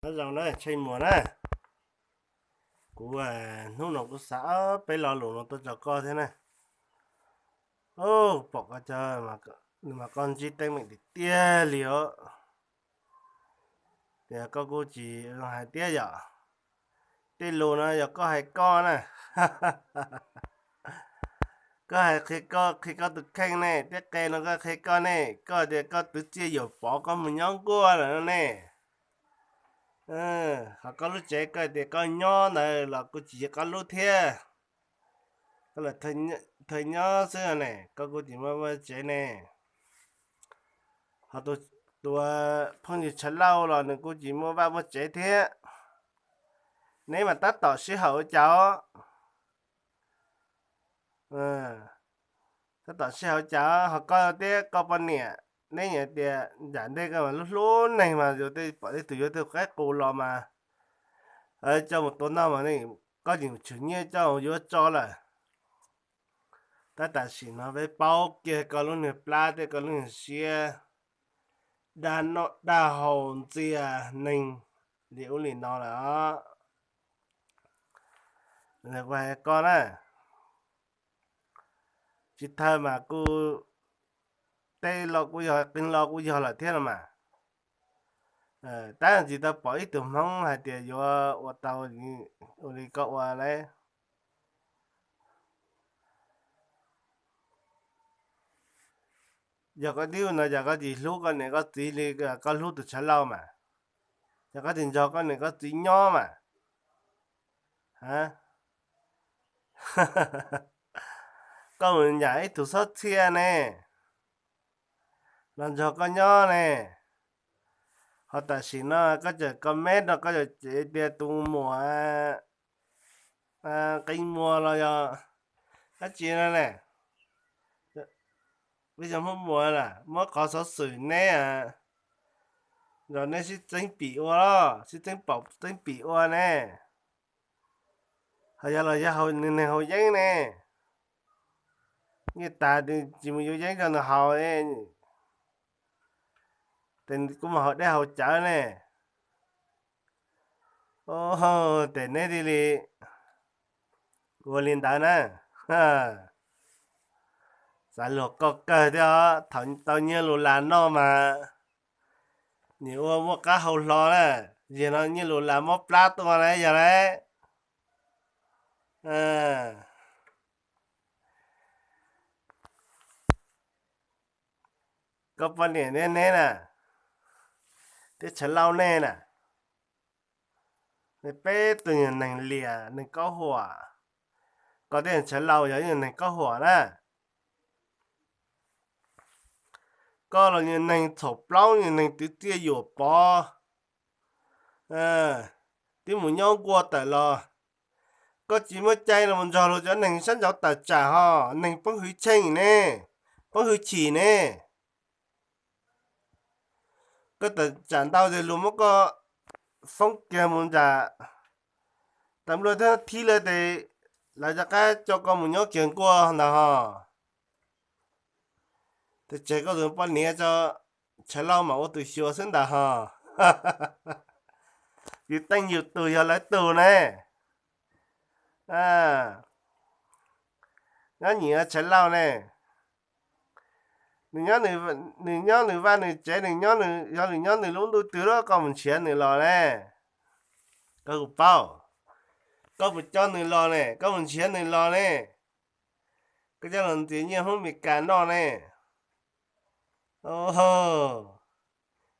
Nyob zoo na Tsheej Muas na, kuv hnub no kuv xav peb lo lus no tuaj tso koj thiab na. Pom koj cov, nws mas koj ntsib teeb meem tiag tiag li os. Tias koj kuj tsis hais tiab yom. Tej lus no yog koj hais koj na. Koj hais qhia koj, qhia koj tus kheej ne, tej qe no koj qhia koj ne, koj tias koj twv txiaj yuam pov koj mus nyob nkuaj lawm no ne. Ho koj lub tsev koj tias koj nyob ntawd los kuj tsis yog koj lub thiab. Koj lam thawj nyob xwb ne, koj kuj tsis muaj vaj tsev ne. Ho tus phooj ywg Tshav Lauj los nws kuj tsis muaj vaj muaj tsev thiab. Neb mas tab tom sij hawm ua cas os. Tab tom sij hawm ua cas ho koj thiab koj poj niam, neb nyiam tias nram ntej koj mas lub hlub neeg mas yus tej pom tej tus yuav tej qaib qus los mas coj mus tua noj mas koj yeej tshwm nyiaj coj mus yuav tso lawm. Tab tam sim no peb paub kiag koj lub niag plab thiab koj lub niag siab, dag noj dag haus ntxias neeg li ub li no lawm os. Kuv hais koj na, tsis thawj mas kuj tej lo kuj yog, qee lo kuj yog lawm thiab no mas. Tab tsis tau pom ib tug Hmoob hais tias yuav ua tau ua li koj ua lawm. Yog koj tib ua no yog koj tsis hlub koj niam koj txiv li koj hlub tus Tshav Lauj mas, yog koj tsis nrog koj niam koj txiv nyob mas, koj mus nyam ib tug xob txhiaj ne los nrog koj nyob ne. Ho tam sim no koj tseem comment no koj tseem tias tus muam Qee Muas los yog dab tsi no ne, peb cov Hmoob Muas na muab qhov xov xwm neb, nrog neb sib txeeb pim ua los sib txeeb pom txeeb pim ua ne. Ho yog los yog nws neeg haus yeeb ne, nyiaj tas tsis mus yuav yeeb rau nws haus, kuj mus haus dej haus cawv ne. Tes neb thiaj li ua li ntawd na. Xav luag koj kawg thiab os, thaum tau nyiaj lus las noj mas nim ua muaj qab hau hlo na, yog no nyiaj lus las mob plab tuaj na yog lawm. Koj poj niam neb neb na, thiab Tshav Lauj nej na, nej peb tug yog neeg liam neeg kaub huam, koj thiab Tshav Lauj yog yog neeg kaub huam na. Koj los yog neeg txhaum plaub, yog neeg twv txiaj yuam pov, twb mus nyob nkuaj tawm los, koj tsis muaj cai los nrog luag cov neeg sab nraud tawm tsam ho, neeg poob hwv tsheej ne, poob hwv chim ne. Koj tawm tsam ntau ces luag muab koj foob kiag mus nram tas nplua thiab thib lawm tes lawv rov qab coj koj mus nyob kiag nkuaj ntag ho. Tes tseg koj tus poj niam tso, Tshav Lauj mam ua tus xyuas xwb ntag ho. Yus teej yus tug yog lawv tug ne. Nyob nyiam Tshav Lauj ne, nws nyob nws vaj nws tsev, nws nyob nws, yog nws nyob nws lub ntuj twg los koj mus nrhiav nws los ne. Koj kuj paub, koj mus coj nws los ne, koj mus nrhiav nws los ne, koj coj los ntxias nyiaj Hmoob Mes Kas noj ne.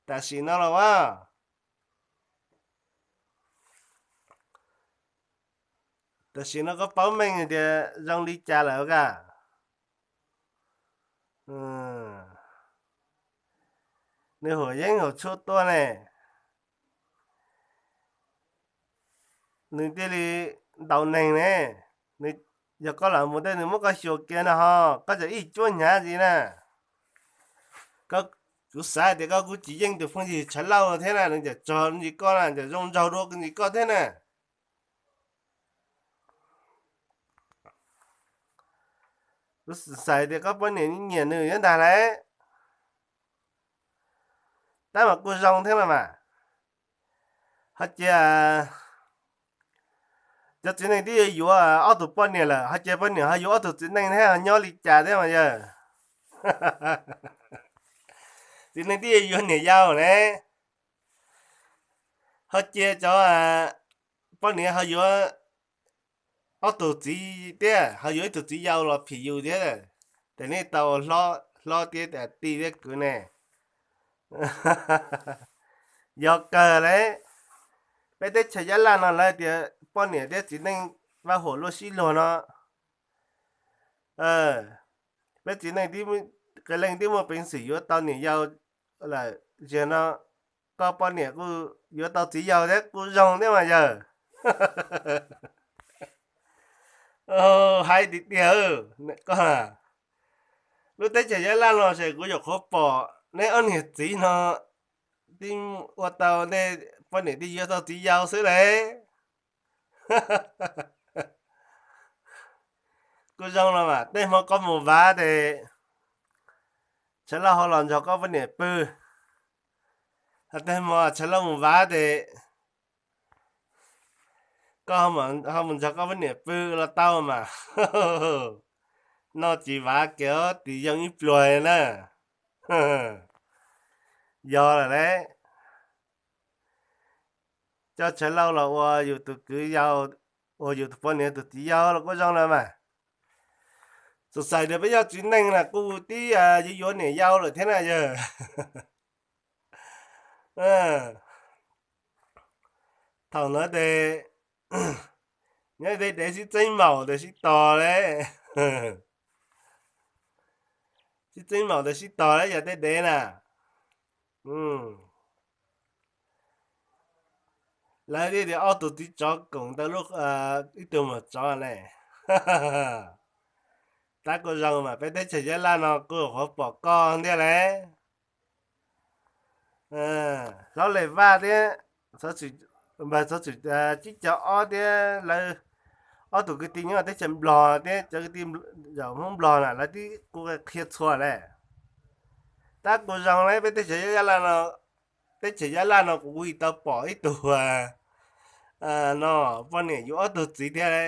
Tam sim no los as, tam sim no koj paub meej tias zoo li cas lawm ka. Nws haus yeeb haus tshuaj tuaj ne, nws thiaj li ntaus neeg ne. Yog koj lam mus tej nws muab koj xyuas kiag no ho, koj tseem ib cuab hnyav ntxiv na. Kuv xav tias koj kuj tsis yeej tus phooj ywg Tshav Lauj thiab na, nws tseem txog ntsis koj na, tseem zoo nraug dua ntsis koj thiab na. Kuv xav tias koj poj niam nyiam nws yuav ntag lauj. Tab mas kuj zoo thiab los mas. Ho cia cov txiv neej twb yuav ob tug poj niam lawm, ho cia poj niam ho yuav ob tug txiv neej thiab, nyob li cas thiab mas yawg? Txiv neej twb yuav niam yau ne, ho cia cov poj niam ho yuav ob tug txiv thiab, ho yuav ib tug txiv yau los phim yus thiab. Ces nej tau hlob thiab tij thiab kwv ne. Yog kawg le, peb teb chaws Nyab Laj no lawv tias poj niam thiab txiv neej vaj huam luaj sib luag no. Peb txiv neej qee leej twb muaj peev xwm yuav tau niam yau lawm, tiam no koj poj niam kuj yuav tau txiv yau thiab kuj zoo thiab mas yawg. Hais tiag tiag, lub teb chaws Nyab Laj no ces kuv nyuam qhuav pom neb ob niam txiv no twb ua tau nej poj niam twb yuav tau txiv yau xwb le. Kuj zoo no mas, tej hmo koj mus vav ces Tshav Lauj ho los nrog koj poj niam pw, ho tej hmo Tshav Lauj mus vav ces koj ho mus nrog koj poj niam pw los tau mas. Noj tsis vav kiag tim yoo ib pluag na. Yog lawm le, coj Tshav Lauj los ua yus tus kwv yau, ua yus tus poj niam tus txiv yau los kuj zoo na mas. Txawm xais tias peb yog txiv neej na kuj tib yuav yuav niam yau lawm thiab na yawg. Thaum ntawd ces nyob tej dev sib txeeb maum tes sib tos le, sib txeeb maum tes sib tos le yog tej dev na. Lawv tias ob tug txiv tsov koom ntawm ib tug muam tsov ne. Tab kuj zoo mas peb teb chaws Nyab Laj no kuj qhuav pom koj ntiag le. Hlob Lis Vaj thiab npawg Txoov Txwm Tsib Caug Ob thiab lawv ob tug kwv tij nyob teb chaws Nplog thiab cov kwv tij zaum Hmoob Nplog na lawv twb kuj qhia txhua le. Tab kuj zoo le peb teb chaws Nyab Laj no, teb chaws Nyab Laj no kuv kuj tau pom ib tug no poj niam yuav ob tug txiv thiab le.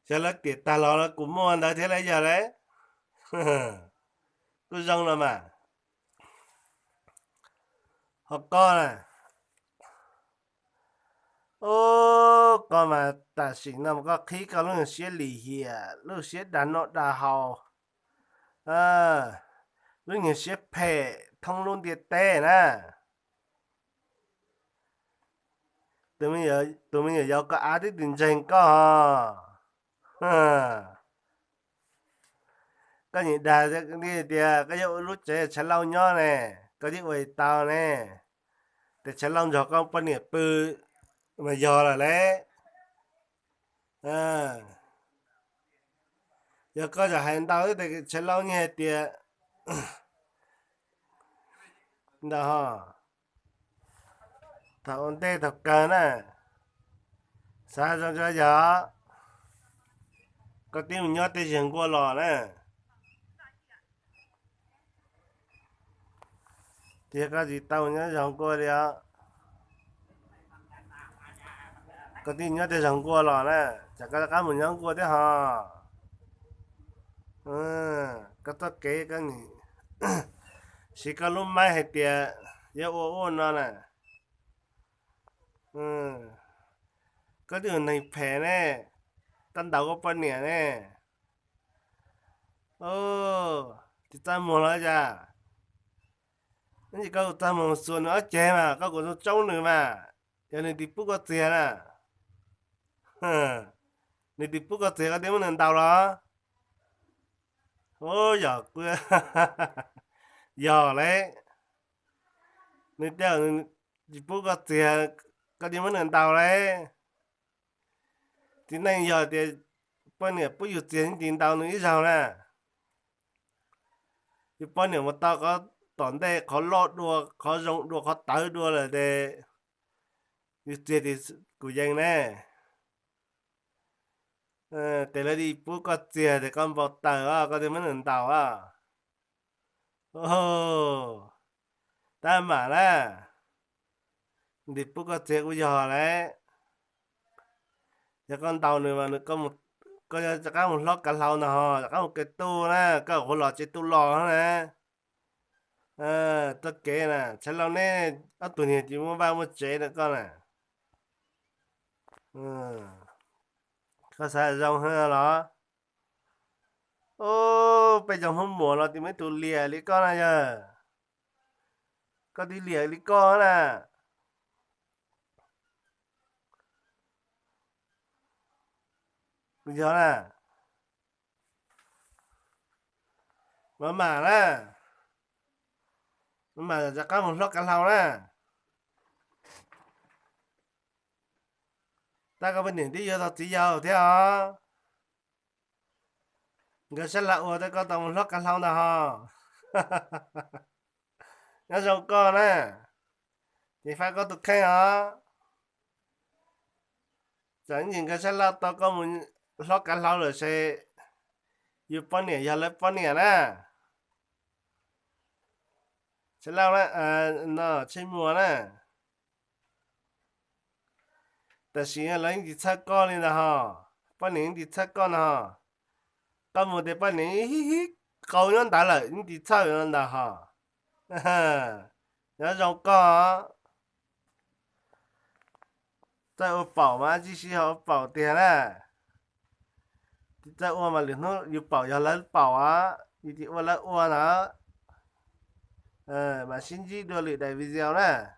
Xyov lawv tiam tag los lawv kuj muaj ntawd thiab le yog le. Kuj zoo los mas. Ho koj na, koj mas tam sim no mas koj qhib koj lub nyuag siab lim hiam, lub siab dag noj dag haus, lub nyuag siab phem thoob lub ntiaj teb na. Tus me nyuam yaus koj av twb tsis ntseeg koj ho. Koj nyiam dag tias koj yuav ua lub tsev Tshav Lauj nyob ne, koj thiaj ua tau ne. Ces Tshav Lauj nrog koj poj niam pw mas yog lawm le. Yog koj tseem hais ntau tes Tshav Lauj yeej hais tias ntawd ho. Thaum ua ntej thaum kawg na, xav zoo tso yog koj twb mus nyob tej zag nkuaj los na, ces koj tsis tau mus nyob zag nkuaj li os. Koj twb nyob tej zag nkuaj los na, tsam koj rov qab mus nyob nkuaj thiab ho. Koj txoj kev koj siv koj lub maib hais tias yuav ua ua no na. Koj twb yog neeg phem ne, koj ntaus koj poj niam ne. Tsis txaj muag los cas? Ib ntsis koj txaj muag xuas nws ob ceg mas koj kuj tsoob nws mas, yog nws tsis pub koj txiag na. Nws tsis pub koj txiag koj thiaj muab nws ntaus los? Yog, yog le, nws tej tsis pub koj txiag koj thiaj muab nws ntaus le. Txiv neej yog tias poj niam pub yus txiag yeej tsis ntaus nws ib zaug na. Yus poj niam mus tau qhov tom ntej qhov loj dua, qhov zoo dua, qhov tawv dua lawm ces yus txiag tias kuv yees ne. Ces lawv tsis pub koj txiag ces koj npau taws os, koj thiaj muab nws ntaus os. Tab mam na, nws pub koj txiav kuj yog lawm. Yog koj ntaus nws mas nws, koj yog rov qab mus hlob kav hlau ntag ho, rov qab mus kev tuj na, koj ua los tsev tuj los na. Txoj kev na, Txhais Lauj neb ob tug niag tsis muaj vaj muaj tsev na koj na. Koj xav zoo los? Ub, peb cov Hmoob Muas no tsis muaj ib tug liam li koj na yog. Koj tib liam li koj na. Yog na, mam mam na, mam mam rov qab mus hlob kav hlau na. Tab koj poj niam twb yuav tau txiv yau thiab os. Nkawd sab laj ua tas koj tau mus hlob kav hlau ntag ho. Nyob zoo koj na, ces faib koj tus kheej os. Tsam ib ntsis nkawd sab laj tau koj mus hlob kav hlau lawm ces yus poj niam yog lawv poj niam na. Txhais Lauj, no Tsheej Muas na, tam sim no lawv yeej tsis txhawj koj li ntag ho. Poj niam yeej tsis txhawj koj ntag ho. Koj mus tias poj niam hib hib qau nyob ntawd lawm yeej tsis txhawj no ntag ho. Nyob zoo koj. Txawj ua paum mas tsis sib ho ua paum tiag na. Txawj ua mas lwm hnub yus paum yog lawv paum os, yus tsis ua lawv ua na. Mam sib ntsib dua lwm daim video na.